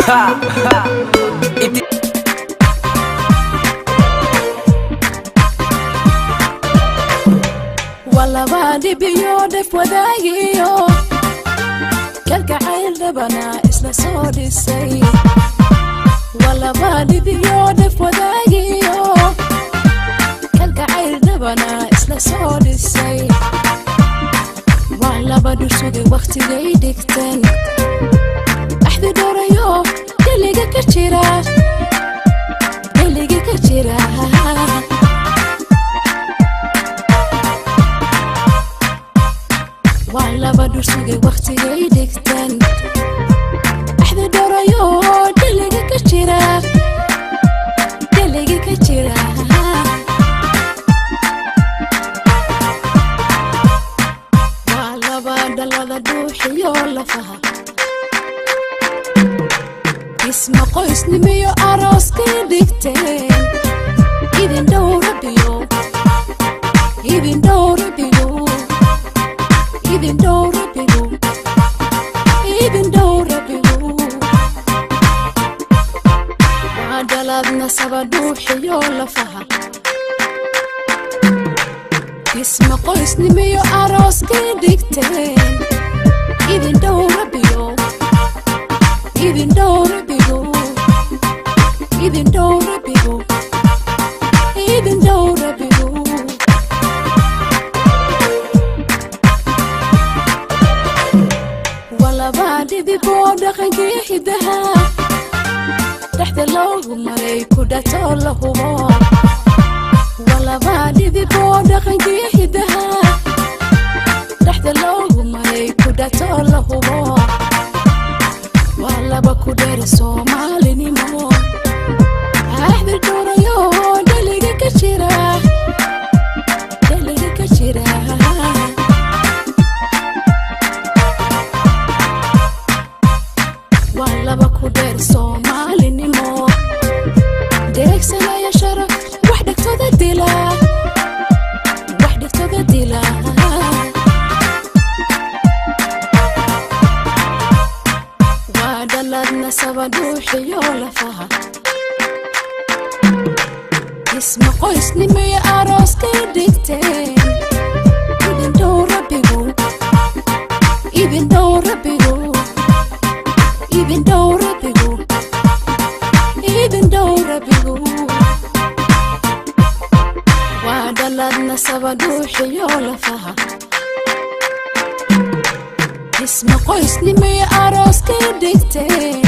Ha, ha. It Waa laba dhibiyo dhef wadaagiyo kalgacayl dhabana isla soo dhisay. Waa laba dhibiyo dhef wadaagiyo kalgacayl dhabana isla soo dhisay. Waa laba dhursugay wakhtigay dhigteen, axdi dhowrayo dheliga ka jira, dheliga ka jira. Waa laba dhursugay wakhtigay dhigteen, axdi dhowrayo dheliga ka jira, dheliga ka jira. Waa laba dhalada dhuuxiyo lafaha, isma qoysnimiyo arooskay dhigteen. Idin dhowrabiyo, idin dhowrabiyo, idin dhowrabiyo, idin dhowrabiyo. Waa dhalad nasaba dhuuxiyo lafaha, isma qoysnimiyo arooskay dhigteen. Idin dhowrabiyo, idin dhowrabiyo, idin dhowrabiyo, idin dhowrabiyo. Waa laba dhidiboo dhaqankii hidaha dhexda loogu maray ku dhatoo la hubo. Waa laba dhidiboo dhaqankii hidaha dhexda loogu maray ku dhatoo la hubo. Waa laba ku dheer soomaalinimo, axdi dhowrayo dhaliga ka jira, dhaliga ka jira. Waa laba ku dheer soomaalinimo, deegsanaya sharaf, wax dhegtooda dila, wax dhegtooda dila. Waa dhalad nasaba dhuuxiyo lafaha, isma qoysnimiyo arooskay dhigteen. Idin dhowrabigu, idin dhowrabigu, idin dhowrabigu, idin dhowrabigu. Waa dhalad nasaba dhuuxiyo lafaha, isma qoysnimiyo arooskay dhigteen.